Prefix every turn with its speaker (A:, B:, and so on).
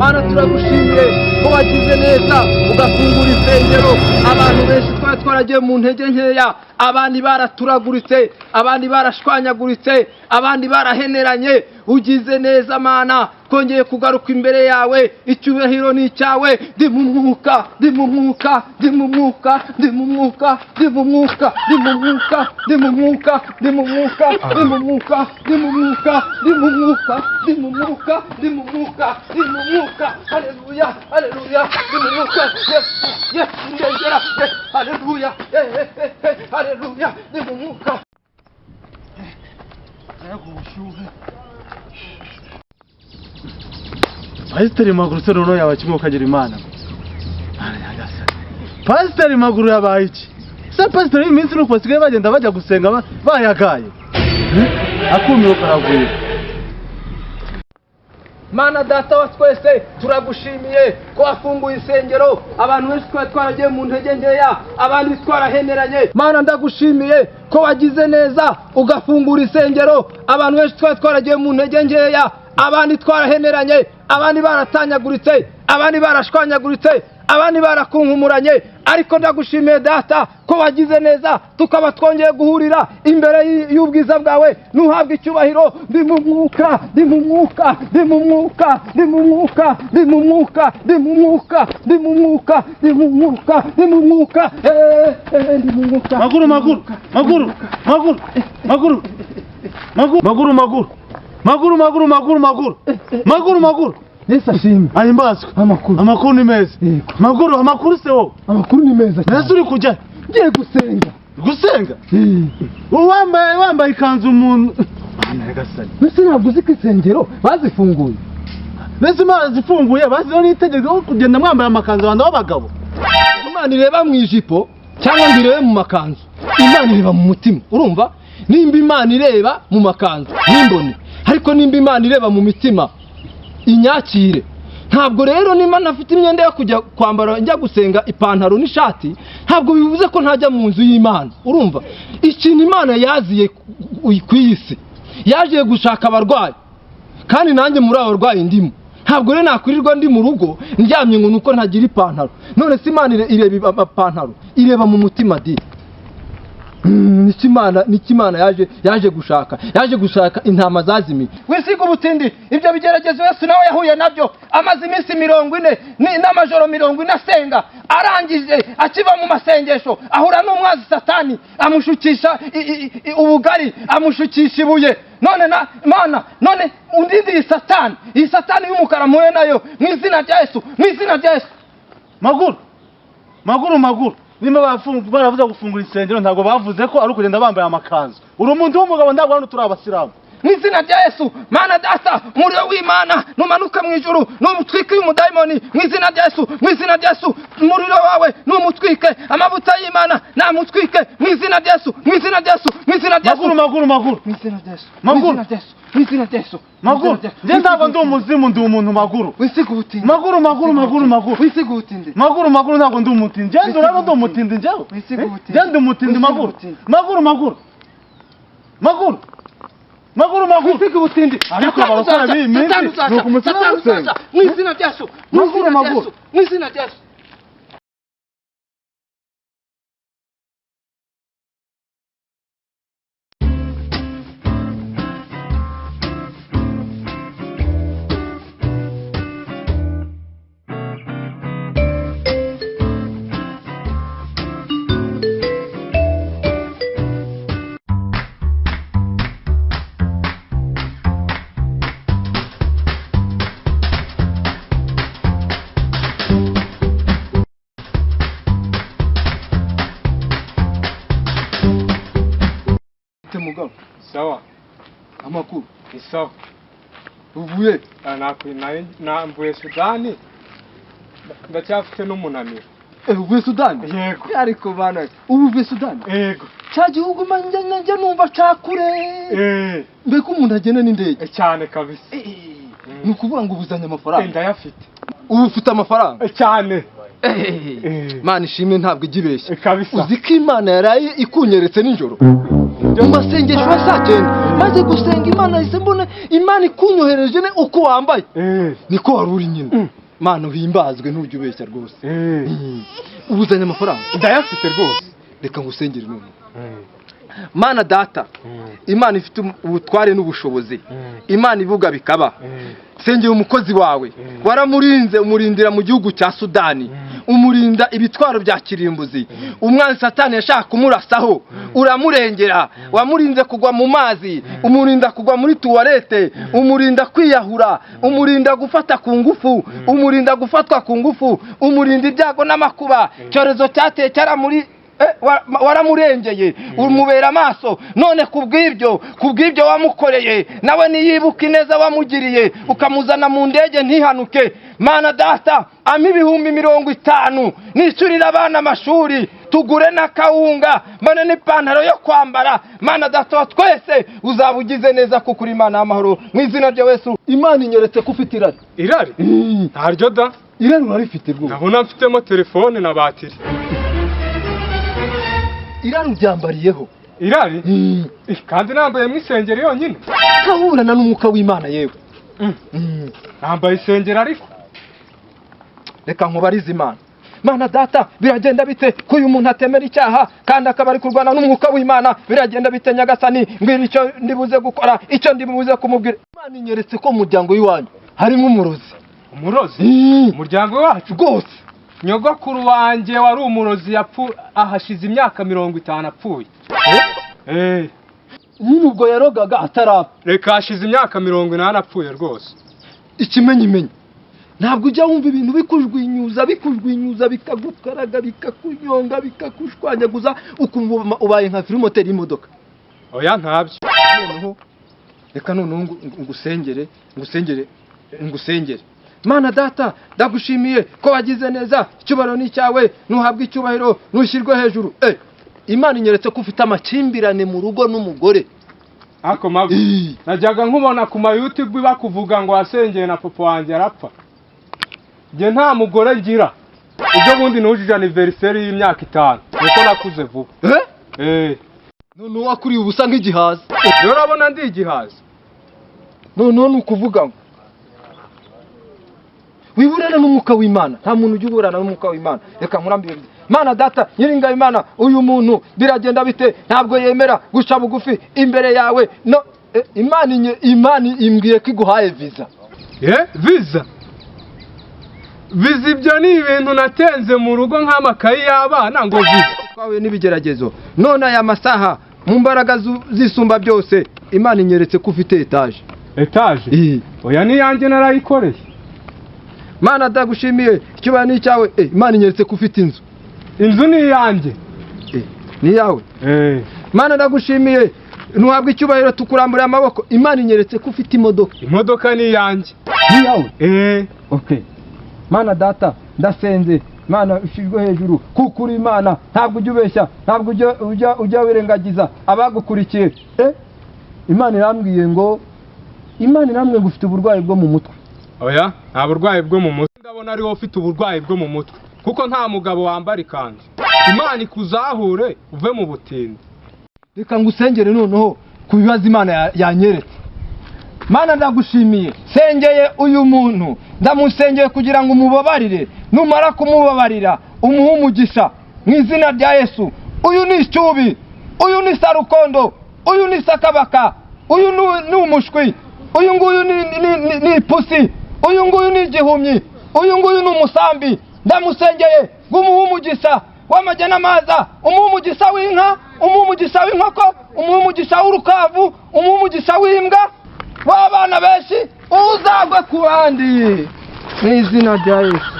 A: Mana, turagushimiye ko wagize neza ugafungura insengero. Abantu benshi twari twaragiye mu ntege nkeya, abandi baraturaguritse, abandi barashwanyaguritse, abandi baraheneranye. Ugize neza Mana, twongeye kugaruka imbere yawe. Icyubahiro ni icyawe. Ndi mu mwuka, ndi mu mwuka, ndi mu mwuka, ndi mu mwuka, ndi mu mwuka, ndi mu mwuka, ndi mu mwuka, ndi mu mwuka, ndi mu mwuka, ndi mu mwuka, ndi mu mwuka, ndi mu mwuka, ndi mu mwuka, ndi mu mwuka. Haleluya, haleluya, ndi mu mwuka. Yesu, Yesu, ndengera. Haleluya, haleluya, ndi mu mwuka.
B: Pasiteri Maguru se noneho yaba kimwe ukagira Imana. Mana nyagasani. Pasiteri Maguru yabaye iki? Se pasiteri y'iminsi nuko basigaye bagenda bajya gusenga bayagaye. Akumiro karagwira.
A: Mana Data wa twese, turagushimiye ko wafunguye insengero. Abantu benshi twari twaragiye mu ntege nkeya, abandi twaraheneranye. Mana, ndagushimiye ko wagize neza ugafungura insengero. Abantu benshi twari twaragiye mu ntege nkeya, abandi twaraheneranye, abandi baratanyaguritse, abandi barashwanyaguritse, abandi barakunkumuranye. Ariko ndagushimiye Data ko wagize neza tukaba twongeye guhurira imbere y'ubwiza bwawe. Nuhabwa icyubahiro. Ndi mu mwuka, ndi mu mwuka, ndi mu mwuka, ndi mu mwuka, ndi mu mwuka, ndi mu mwuka, ndi mu mwuka, ndi mu mwuka, ndi mu mwuka, ndi mu mwuka.
B: Maguru, maguru, maguru, maguru, maguru, maguru, maguru, maguru, maguru, maguru, maguru, maguru, maguru, maguru.
A: Yesu ashimwe.
B: Ahimbazwe.
A: Amakuru?
B: Amakuru ni meza.
A: Yego.
B: Maguru, amakuru se wowe?
A: Amakuru ni meza cyane.
B: Mbese uri kujya?
A: Ngiye gusenga.
B: Gusenga? Wambaye ikanzu umuntu. Mana nyagasani.
A: Mbese ntabwo uzi ko insengero bazifunguye?
B: Mbese Imana zifunguye basizeho n'itegeko ryo kugenda mwambaye amakanzu abantu b'abagabo.
A: Imana ireba mu ijipo cyangwa ngo irebe mu makanzu? Imana ireba mu mutima. Urumva, nimba Imana ireba mu makanzu ntimbone, ariko nimba Imana ireba mu mitima inyakire. Ntabwo rero nimba ntafite imyenda yo kujya kwambara njya gusenga, ipantaro n'ishati, ntabwo bivuze ko ntajya mu nzu y'Imana. Urumva, ikintu Imana yaziye ku iyi si, yaje gushaka abarwayi, kandi nanjye muri abo barwayi ndimo. Ntabwo rero nakwirirwa ndi mu rugo ndyamye ngo nuko ntagira ipantaro. None se Imana ireba amapantaro? Ireba mu mutima di. Nicyo Imana yaje gushaka, yaje gushaka intama zazimiye. Wisiga ubutindi. Ibyo bigeragezo Yesu nawe yahuye nabyo. Amaze iminsi 40 n'amajoro 40 asenga. Arangije akiva mu masengesho ahura n'umwanzi Satani, amushukisha ubugari, amushukisha ibuye. None na Mana, none undindi iyi Satani, iyi Satani y'umukara mpuye nayo, mu izina rya Yesu, mu izina rya Yesu.
B: Maguru, maguru, maguru. Nimba baravuze gufungura insengero, ntabwo bavuze ko ari ukugenda bambaye amakanzu. Uri umuntu w'umugabo, ntabwo hano turi abasilamu.
A: Mu izina rya Yesu. Mana Data, umuriro w'Imana numanuka mu ijuru numutwike uyu mudayimoni, mu izina rya Yesu, mu izina rya Yesu. Umuriro wawe numutwike, amavuta y'Imana namutwike, mu izina rya Yesu, mu izina rya Yesu, mu izina rya Yesu.
B: Maguru, maguru, maguru.
A: Mu izina rya Yesu, mu
B: Maguru.
A: izina rya Yesu, mu izina rya Yesu, mu
B: Maguru,
A: izina rya Yesu.
B: njye ntabwo ndi umuzimu, ndi umuntu maguru.
A: Wisiga ubutindi.
B: Maguru, maguru, maguru, maguru.
A: Wisiga ubutindi.
B: Maguru, maguru, ntabwo ndi umutindi. Njye ndi urabona ndi umutindi njyewe.
A: Wisiga ubutindi.
B: Njye ndi umutindi.
A: Wisiga
B: Maguru.
A: ubutindi.
B: Maguru, maguru. Maguru. Maguru, maguru.
A: Wisiga ubutindi.
B: Ariko abarokore b'iyi minsi ni ukumutima
A: Satani
B: gusenga.
A: uzaca, mu izina rya Yesu, mu
B: Maguru,
A: izina rya
B: maguru.
A: Yesu, mu izina rya Yesu. Mugabo.
C: Sawa.
A: Amakuru?
C: Ni sawa.
A: Uvuye?
C: Namvuye Sudani, ndacyafite n'umunaniro.
A: Uvuye Sudani?
C: Yego.
A: Ariko bana, ubu uvuye Sudani?
C: Yego.
A: Cya gihugu njya numva ca kure. Mbega umuntu agenda n'indege?
C: Cyane kabisa.
A: Ni ukuvuga ngo ubuzanye amafaranga?
C: Ndayafite.
A: Ubu ufite amafaranga?
C: Cyane.
A: Mana ishimwe, ntabwo ijya ibeshya.
C: Kabisa.
A: Uzi ko Imana yaraye ikunyeretse nijoro mu masengesho ya saa 9? Maze gusenga Imana, nahise mbona Imana ikunyohereje ne uko wambaye niko wari uri nyine. Mana uhimbazwe, ntujya ubeshya rwose. Ubuzanye amafaranga?
C: Ndayafite rwose.
A: Reka ngusengere none. Mana Data, Imana ifite ubutware n'ubushobozi, Imana ivuga bikaba, sengera umukozi wawe. Waramurinze, umurindira mu gihugu cya Sudani, umurinda ibitwaro bya kirimbuzi. Umwanzi Satani yashaka kumurasaho, uramurengera. Wamurinze kugwa mu mazi, umurinda kugwa muri tuwarete, umurinda kwiyahura, umurinda gufata ku ngufu, umurinda gufatwa ku ngufu, umurinda ibyago n'amakuba. Icyorezo cyateye cyaramuri waramurengeye, umubera amaso. None kubw'ibyo wamukoreye, nawe niyibuka ineza wamugiriye, ukamuzana mu ndege ntihanuke. Mana Data, ampa 50,000 nishyurire abana amashuri, tugure n'akawunga, mbone n'ipantaro yo kwambara. Mana Data wa twese, uzaba ugize neza kuko uri Imana y'amahoro, mu izina rya Yesu. Imana inyeretse ko ufite irari.
C: Irari ntaryo da.
A: Irari urarifite rwose.
C: Ndabona mfitemo telefone na batiri.
A: Irari uryambariyeho.
C: Irari? Kandi nambayemo isengeri yonyine.
A: Kahurana n'umwuka w'Imana yewe.
C: Nambaye isengeri ariko.
A: Reka nkubarize Imana. Mana Data, biragenda bite ko uyu muntu atemera icyaha kandi akaba ari kurwana n'umwuka w'Imana? Biragenda bite, Nyagasani? Mbwira icyo ndibuze gukora, icyo ndibuze kumubwira. Imana inyeretse ko mu muryango w'iwanyu harimo umurozi.
C: Umurozi? Umuryango wacu?
A: Rwose.
C: Nyogokuru wanjye wari umurozi, yapfu ahashize imyaka 50 apfuye.
A: Nyine ubwo yarogaga atarapfa.
C: Reka, hashize imyaka 80 apfuye rwose.
A: Ikimenyimenyi, ntabwo ujya wumva ibintu bikujwinyuza, bikujwinyuza, bikagukaraga, bikakunyonga, bikakushwanyaguza, ukumva ubaye nka filmoteri y'imodoka?
C: Oya, ntabyo.
A: Noneho reka noneho ngusengere, ngusengere, ngusengere. Mana Data, ndagushimiye ko wagize neza. Icyubahiro ni icyawe, ntuhabwe icyubahiro, ntushyirwe hejuru. Imana inyeretse ko ufite amakimbirane mu rugo n'umugore.
C: Ako mabi, najyaga nkubona ku ma YouTube bakuvuga ngo wasengeye na papa wanjye arapfa. Njye nta mugore ngira. Ibyo bundi nujuje anniversaire y'imyaka 5, niko nakuze vuba.
A: Eh?
C: Eh.
A: Noneho wakuriye ubusa nk'igihaza.
C: Rero urabona ndi igihaza?
A: Noneho ni ukuvuga ngo wiburana n'umwuka w'Imana. Nta muntu ujya uburana n'umwuka w'Imana. Reka nkurambire. Mana Data Nyiringabo, Imana, uyu muntu biragenda bite? Ntabwo yemera guca bugufi imbere yawe. No Imana Imana imbwiye ko iguhaye visa.
C: Eh, visa? Visa? Ibyo ni ibintu natenze mu rugo nk'amakayi y'abana ngo visa.
A: Twahuye n'ibigeragezo. None aya masaha, mu mbaraga zisumba byose, Imana inyeretse ko ufite etaje.
C: Etaje? Oya, niyanjye narayikoreye.
A: Mana, ndagushimiye, icyubahiro ni icyawe. Imana inyeretse ko ufite inzu.
C: Inzu ni iyanjye.
A: Ni iyawe?
C: Eh.
A: Mana, ndagushimiye, ntuhabwe icyubahiro, tukuramburiye amaboko. Imana inyeretse ko ufite imodoka.
C: Imodoka ni iyanjye.
A: Ni iyawe?
C: Eh.
A: Okay. Mana Data, ndasenze. Mana, ushyirwe hejuru kuko uri Imana, ntabwo ujya ubeshya, ntabwo ujya wirengagiza abagukurikiye. Imana irambwiye ngo, Imana irambwiye ngo ufite uburwayi bwo mu mutwe.
C: Oya, nta burwayi bwo mu mutwe. Ndabona ari wowe ufite uburwayi bwo mu mutwe, kuko nta mugabo wambara ikanzu. Imana ikuzahure uve mu butindi.
A: Reka ngusengere noneho ku bibazo Imana yanyeretse. Mana, ndagushimiye, sengeye uyu muntu, ndamusengeye kugira ngo umubabarire. Numara kumubabarira, umuhe umugisha mu izina rya Yesu. Uyu ni icyubi, uyu ni sarukondo, uyu ni sakabaka, uyu ni umushwi, uyu nguyu ni ipusi, uyu nguyu ni igihumyi, uyu nguyu ni umusambi. Ndamusengeye ngo umuhe umugisha w'amajya n'amaza, umuhe umugisha w'inka, umuhe umugisha w'inkoko, umuhe umugisha w'urukavu, umuhe umugisha w'imbwa, w'abana benshi, uzagwe ku bandi mu izina rya Yesu.